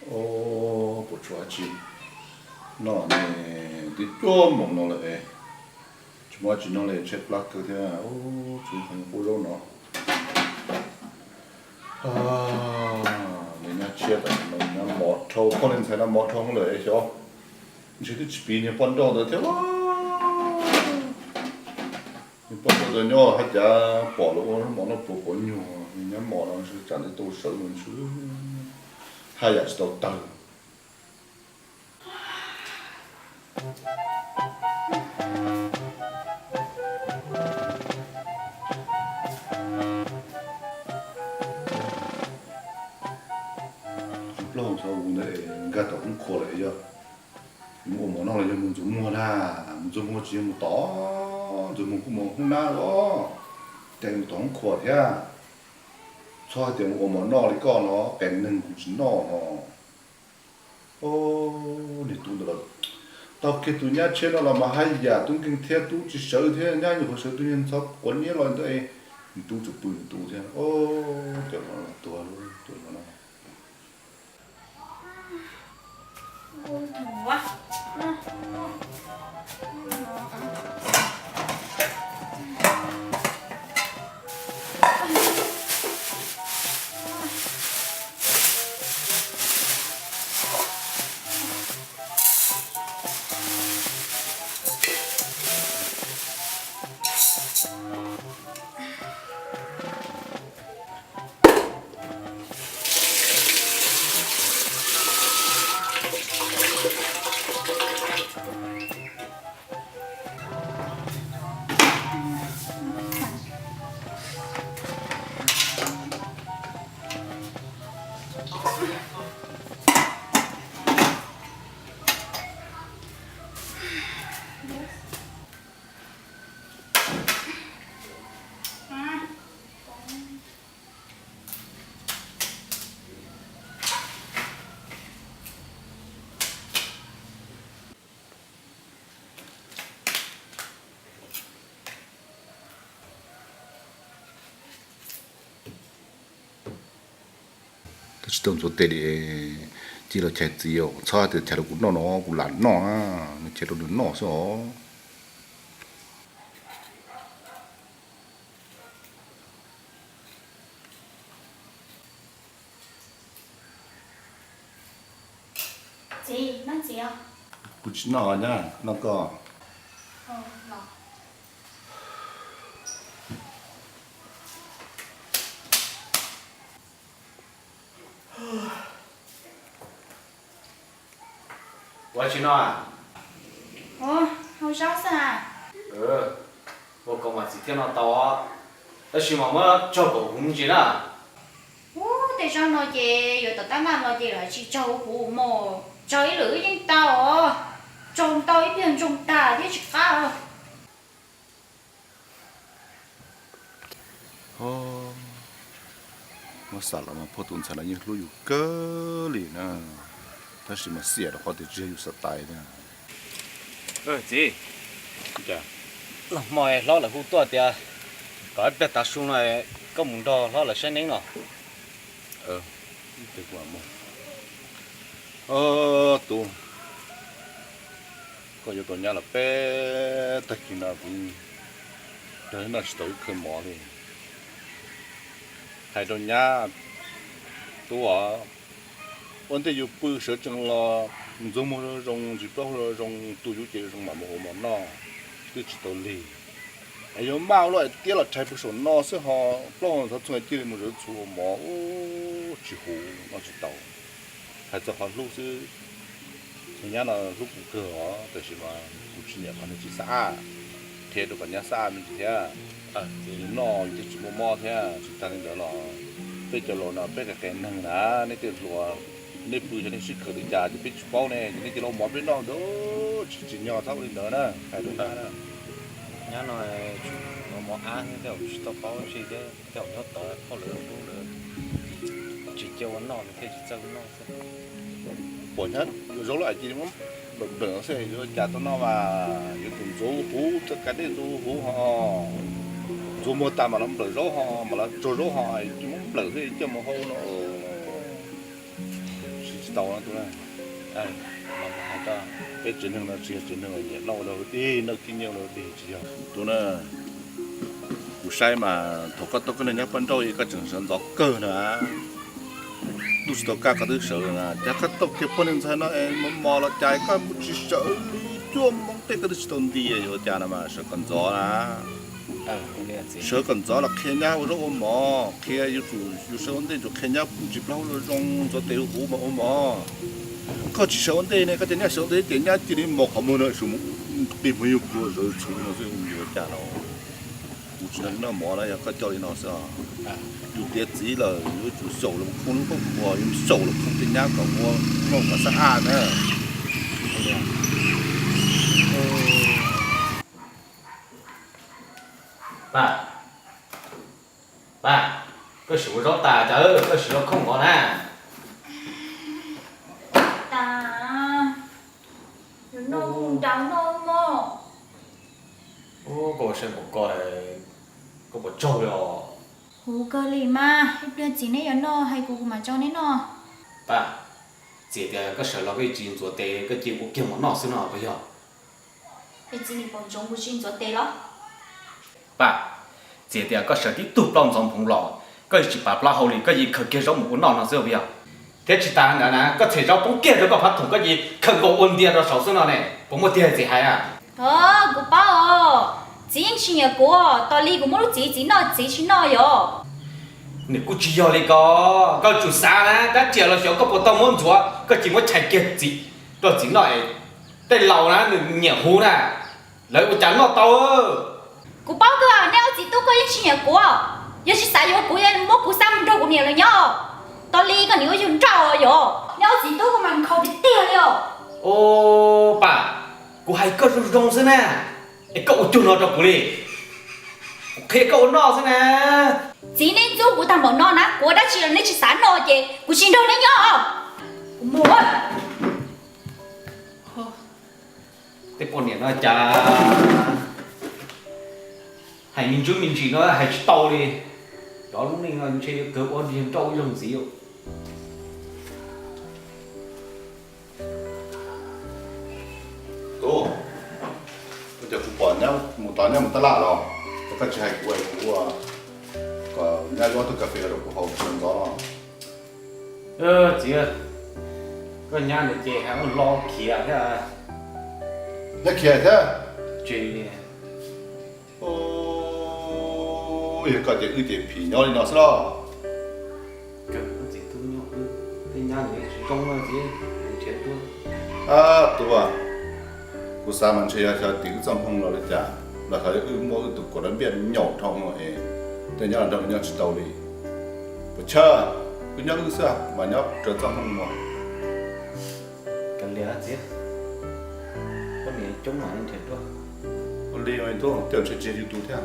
Os, puas tshuav dab tsi noj ne? Twb cuaj moos no lawm es tsis muaj dab tsi noj li, tshaib plab kawg thiab. Tshuav qhov nyuag qub zaub no. Nws nyab tshiab tas no, nyab mos dhau, poj niam ntxhais no mos dhau lawm es xyov ntshe twb tsis piv niag poj nrauj ntawd thiab. Niag poj nrauj ntawd nyob haj cas pom los ua mov noj puas puav nyuag, nws nyab mos no ntshe tsam ntawd tau sawv mus ntshe haj yam tsis tau tawg. Plaub hau xav ua ntawd nkag tom hoob khuas lawm yog mus ua mov noj los yog mus ntxuav muag na? Mus ntxuav muag tsis yog mus tod, ntxuav muag kuj mus hoob nab los, cas mus tom hoob khuas thiab. Txhob hais tias mus ua mov noj li koj no, qias neeg kuv tsis noj no. Niag tub ntawd los, tau kiag tus nyab tshiab no los mas haj yam tub nkeeg thiab, tub tsis sawv thiab, nyab nyuam qhuav sawv tus niag ntxhov quav niab los ntawd, nws tub tseem pw nws tub thiab. Cov no tuag lawm, cov no. Twb tsis tau ntxuav tes li, cia los chais txiv, txhob hais tias chais rau kuv noj no, kuv lam noj, nws chais rau nws noj xwb os. Kuv tsis noj nyab, noj koj. Ua tsis noj? Hau zaub xwb. Ua kom mas txiv thiaj noj tau, tab sis mas muab tsau kom huv ntsis na. Ub, tej zaub no ces yuav tom tab laj los ces lawv tsis tsau huv mos, tsau ib lwm wb yeej tau os. Tsau ntau ib pliag ntsoog tag thiab tsis qab. Muab xam los mas phauj tus ntxhais no yeej hlub yus kawg li na, tab sis mas xiam rau qhov tias tsis yog yus xav tais na. Txiv, los hmo hlob lawv hu tuaj tias kom ib pliag tav su no koj mus nrog hlob lawv saib neeb no. Tub, koj yuav tau nyab los peb tag kis no kuv nrog noj tsis tau ib khaw mov li. Hais rau nyab, tub os, ua ntej yus pw sawv tsees los ntxuag muag zoo zoo, ntsis plaub hau zoo, tu yub cev zoo mam mus ua mov noj, twb tsis tau lig. Es yuav maj ua luaj tiab los rhais pw saum no xwb ho, plaub hau ntxhov txhua cia li mus zawv txhuv ua mov, tsis huv noj tsis tau. Hais txog qhov hlub xwb, tus nyab no hlub kuv kawg os, tab sis mas kuv tsis nyiam qhov nws tsis xav ab, qhia rau kom nyab xav ab me ntsis thiab. Nws noj nws twb tsis muaj mob thiab. Tsis tag li ntawd los peb cov laus no peb qias qias neeg na, nej tej hluas nej pw xyov nej sib khawm li cas ces peb tsis paub ne, ces nej cia li ua mov peb noj ntawd, tsis tsim nyog txhob ua li ntawd na, hais rau nyab na. Nyab no tsis ua mov ab thiab, tej zaum tsis tau paub dab tsi thiab, tej zaum nyob tod phauj lawv hlub lawv tsis cia ua noj nws thiaj tsis txawj ua noj xwb. Pom nyab yuav zaub lawm cia li muab nplawm nplawm xwb, yuav cas tau noj mas, yuav tsum ntxuav huv, txoj kav dej ntxuav huv ho, ntxuav muag tas mam los nplawm zaub ho, mam los tsuag zaub ho, cia muab nplawm xwb coj mus hau no. Tsis Tau no tus na, hais rau peb tsev neeg no tsis yog tsev neeg nyiam noj ua luaj dig, noj khib nyiab ua luaj dig tsis yog tus na. Kuv saib mas thaum koj tau koj niag nyab poj nrauj koj tseem sawv ntxov kawg na, kuj tsis tau kaj koj twb sawv na, cas koj tau kiag poj niam ntxhais no es mos mos los cas koj kuj tsis sawv li, cuaj moo tej koj twb tsis tau nti yuav cas no mas sawv kom ntxov na. Sawv kom ntxov los qhia nyab ua zaub ua mov, qhia yuav tsum yus sawv ua ntej tsum qhia nyab tsis plaub hau los zoo, ntxuav tes hu huv mas ua mov. Koj tsis sawv ua ntej ne, koj cov nyab sawv ua ntej ces nyab cia li mos qhov muag no, qi muag yug kua zawv txhuv no xwb, yuav cas no. Kuv tsis noj mov na, yog koj coj li no xwb. Yus tiav txiv lawm yuav tsum xyaum los khoo lub koj khuas, yuav xyaum los khoo tej nyab kom ua noj kom xab aj na. Pab, pab, koj sim ua zaub tas cas koj sim los khoo nkaus na. Tas, noj nrau noj mog. Koj ua saib npaum ko, koj puas tsaug li os? Huv kawg li mas, ib pliag txiv neb yuav noj hais kuv kuv mam tso neb noj. Pab, txiv tias koj sawv los koj tsis ntxuav tes koj cia ua kiag mov noj xwb no puas yog? Es txiv nim pom ntsoov kuv tsis ntxuav tes los? Pab, txiv tias koj sawv tib tug plaub ntxoov nphoov los koj tsis pav plaub hau li, koj yeej khaws kiag zaub mus ua noj no xwb puas yog? Thiab tsis tas ntawd na, koj txhais zaub poob kiag rau koj phab thoom koj yeej khaws nkaus ua ntiag rau saud xwb no ne, puas muaj tiag txiv hais a? Kuv paub os, txiv yeej tsis nyiam kuv, tos li kuv muab lub txiv txiv noj txiv tsis noj yom. Nws kuj tsis yog li ko, koj tsum xav na, dab tsi los xyov koj puas tau muab ntxuav, koj cia muab chais kiag txiv rau txiv noj es tej laus na nws nyiam huv na, lawv ua cas noj tau. Kuv paub kawg, nej ob txiv tub koj yeej tsis nyiam kuv, yog tsis xav yuav kuv muab kuv xa mus nrog kuv niam lawv nyob. Tos li koj niam ua yug nrauj yom, nej ob txiv tub koj mas nkhaus tiag tiag li os. Au, pab, kuv hais koj zoo zoo xwb na, es koj ua cuag no rau kuv li. Kuv qhia koj ua noj xwb na. Txiv neb ntxub kuv tag npaum no na, kuv ua dab tsi los neb tsis xav noj ces kuv tsis nrog neb nyob. Kuv mus. Tej poj niam no cas hais me ntsis me ntsis no hais tsis tau li. Cov lub neej no ntshe yuav kawg ua niag nrauj ib zaug ntxiv. Tub, ua cas kuv pom nyab mus tod nyab mus tab laj los, koj tsis hais kuv es kuv ua kom nyab yuav ob tug kas fes rau kuv haus sawv ntxov no. Txiv, koj nyab ntawd ces hais ua lo khiav thiab. Nyab khiav thiab? Tsis, yog koj ces wb ces phim nyob li no xwb los. Kawg txiv tub nyob wb, tej nyab ntawd tsis zoo no txiv, nrhiav tuaj. Tub, kuv xav mas ntshe yog xyov tim wb txoj hmoo los li cas, los xyov wb muab wb tus kuam lawv npiaj nyaum dhau no es tej nyab los nrog nyob tsis tau li. Puas chawj, wb nyob wb xwb mas nyob raws txoj hmoo no. Kav liam txiv, poj niam coob mas nrhiav tuaj. Ua li mas tub, tej zaum ntshe tsis yog yus tus thiab.